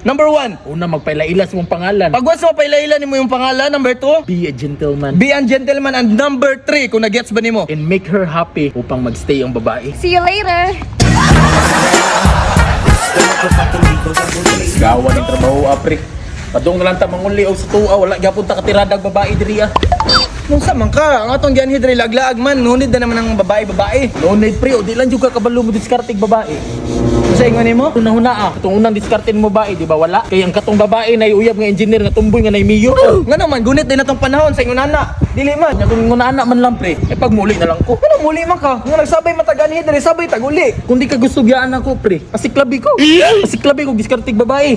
Number one, Una, magpailaila sa imong pangalan. pag once mo pailaila nimo yung pangalan. Number two, Be a gentleman. be a gentleman. And number three, kung nagets ba nimo? And make her happy upang magstay ang babae. See you later. Gawa ng trabaho, apre. Padung na lang ta manguli og sa tuwa, wala gyapon ta katiradag babae diri ah. Nung sa man ka, ang atong gianhi diri laglaag man, nunid na naman ang babae-babae. No need, pre, o di lang jud ka kabalo mo diskartig babae. Sa ingon nimo? Una huna ah, katong unang diskarte mo babae, di ba wala? Kay ang katong babae na uyab nga engineer nga tumboy nga naimiyo. Nga naman, gunit din atong panahon sa ingon ana. Dili man. Nya kung nguna anak man lang, pre, eh pag muli na lang ko. Ano muli man ka? Nga nagsabay mataganhi diri, sabay taguli. Kung di ka gusto giyaan ako, pre, pasiklabi ko. Pasiklabi ko diskartig babae.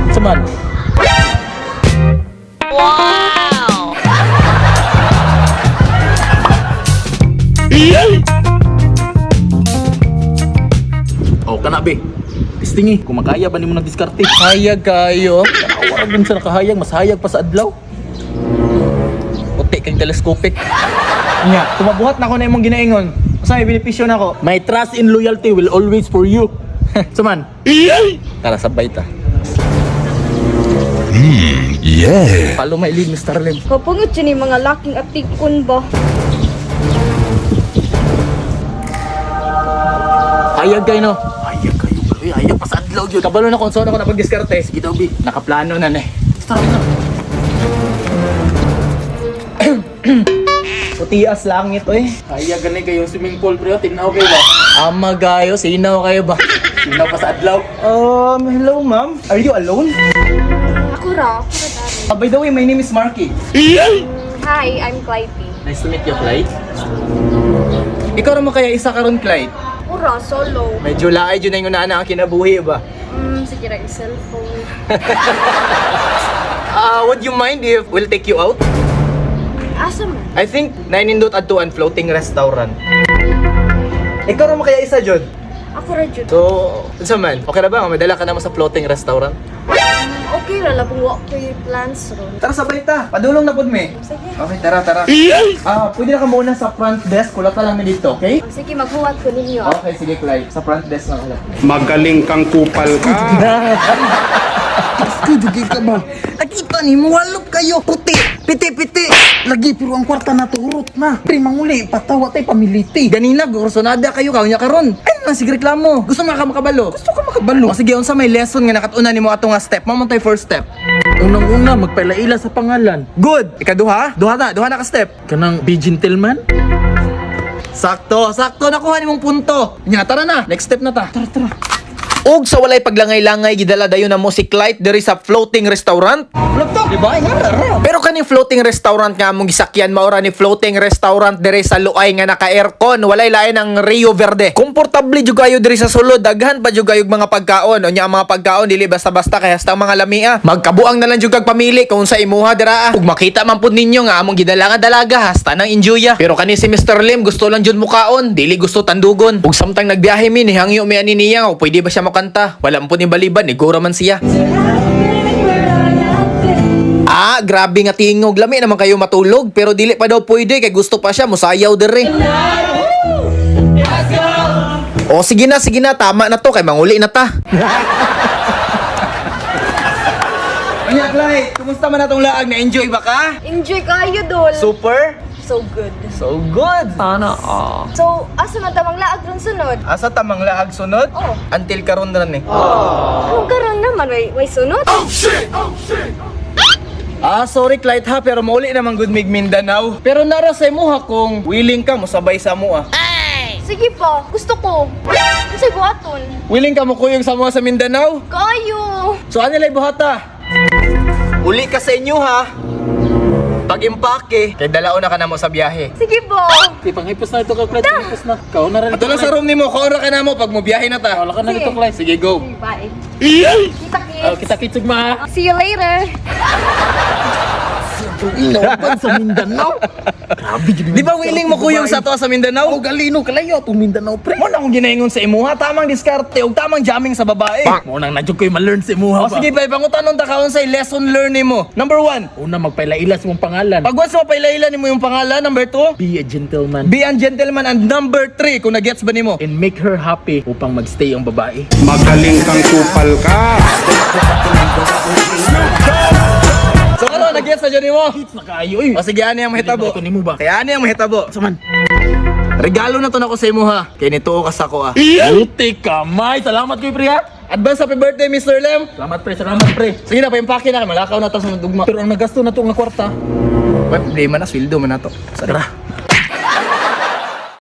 Saman. Wow! Oh, kana be. Testingi, kung makaya ba nimo ng diskarte? Hayag kayo. Wala dun sa nakahayag, mas hayag pa sa adlaw. Puti kang telescopic. Nya, kumabuhat na ako na imong ginaingon. Sa may benepisyo na ako. My trust and loyalty will always for you. Saman. Tara, sabay ta. Yeah. Follow my lead, Mr. Lim. Kapungot yun yung mga laking atikon ba? Hayag kayo, no? Hayag kayo, bro. Hayag pa sa adlaw yun. Kabalo na kung saan ako napag-diskarte. Sige daw, bi. Nakaplano na na eh. Start na. Putias langit, oy. Hayag gani kayo swimming pool, bro. Tinaw kayo ba? Ama gayo, sinaw kayo ba? Tinaw pa sa adlaw. Hello ma'am. Are you alone? Ako ra, ako ra dari. By the way, my name is Marky. Hi, I'm Clytie. Nice to meet you, Clyde. Ikaw ra mo kaya isa karon, Clyde? Ako ra, solo. Medyo laay jud na yung una ang kinabuhi ba? Sige ra, cellphone. Would you mind if we'll take you out? Asa man? I think nainindot adtuan floating restaurant. Ikaw ra mo kaya isa jud? Ako ra jud. So, unsa man? Okay ra ba? Madala ka na mo sa floating restaurant? Okay ra labong wa ko'y plans ron. Tara sabay ta. Padulong na pud mi. Sige. Okay, tara tara. Pwede na ka muna sa front desk. Kulata lang mi dito, okay? Sige, maghuwat ko ninyo. ah. Okay, sige Clyde. Sa front desk na kulata. Magaling kang kupal ka. Kudugi ka ba? Nakita ni mo, walop kayo. Puti, piti, piti. Lagi, pero ang kwarta na to, urot na. Pre, manguli, patawa tayo, pamiliti. Ganina, gursonada kayo kaunya karon. Ay man sige reklamo. Gusto mo ka makabalo? Gusto ka makabalo. O sige, unsa may lesson nga nakatuna nimo ato nga step? Mao man tay first step. Unang-una, magpailaila sa pangalan. Good. Ikaduha, duha na ka step. Kanang be gentleman? Sakto, sakto nakuha nimong punto. Nya, tara na. Next step na ta. Tara, tara. Og sa walay paglangay-langay gidala dayon na mo si Clyde diri sa floating restaurant. Laptop, di ba? Nga, ra. Pero kaning floating restaurant nga among gisakyan maora ni floating restaurant diri sa Luay nga naka-aircon, walay lain ang Rio Verde. Komportable jud kayo diri sa sulod, daghan pa jud kayog mga pagkaon. Unya ang mga pagkaon dili basta-basta kay hasta ang mga lamia. Magkabuang na lang jud kag pamili kung sa imuha dira. Ug makita man pud ninyo nga among gidala nga dalaga hasta nang enjoya. Pero kani si Mr. Lim gusto lang jud mukaon, dili gusto tandugon. Ug samtang nagbiyahe mi nihangyo mi ani niya nga pwede ba siya mokanta. Wala man pud ni baliban, igura man siya. Ah, grabe nga tingog. Lami naman kayo matulog pero dili pa daw pwede kay gusto pa siya musayaw dire. O sige na, tama na to kay manguli na ta. Nya, Clyde, kumusta man atong laag? Na-enjoy ba ka? Enjoy kayo, dol. Super? So good. So good. So, asa man tamang laag ron sunod? Asa tamang laag sunod? Oo. Until karon na rin eh. Kung karon naman, may sunod? Ah, sorry Clyde ha, pero mauli naman good mig Mindanao. Pero nara sa imuha kung willing ka mo sabay sa mua. Sige pa, gusto ko. Unsay buhaton? Willing ka mo kuyog sa mua sa Mindanao? Kayo. So ano lay buhata? Uli ka sa inyo ha. Pag-impake, kay dalaon na ka na mo sa biyahe. Sige po. Di, panghipos na ito ka, Clyde. Panghipos na. Kau na rin Ato lang sa room nimo, kaura ka na mo pag mo biyahe na ta. Wala ka na Sige. dito, Clyde. Sige, go. Bye. Kita kits. Oh, kita kitsug ma. See you later. Ilawban sa Mindanao. Grabe jud. Di ba willing mo kuyog sa ato sa Mindanao? Oh, galino kalayo atong Mindanao, pre. Mo na akong ginaingon sa imuha, tamang diskarte ug tamang jamming sa babae. Mo nang nadjud ko'y ma-learn sa imuha O sige pre, pangutanon ta ka unsay lesson learned nimo. Number one, Una, magpailaila sa mong pangalan. pag once mapailaila nimo yung pangalan, number two, Be a gentleman. be a gentleman, and number three, kung nagets ba nimo? And make her happy upang magstay ang babae. Magaling kang kupal ka. So ano, nagets na dyan nimo? Hits na kaayo eh. O sige, ano yung mahitabo? Dili na ko nimo ba? Kaya ano yung mahitabo? Saman. Regalo na to nako sa imo ha. Kay nituo ka sa ko ah. Puti kamay. Salamat koy pre ha. Advance happy birthday, Mr. Lem. Salamat pre, salamat pre. Sige na, paimpake na kay malakaw na ta sa dugma. Pero ang nagasto na to nga kwarta. May problema na sweldo man nato. Tara.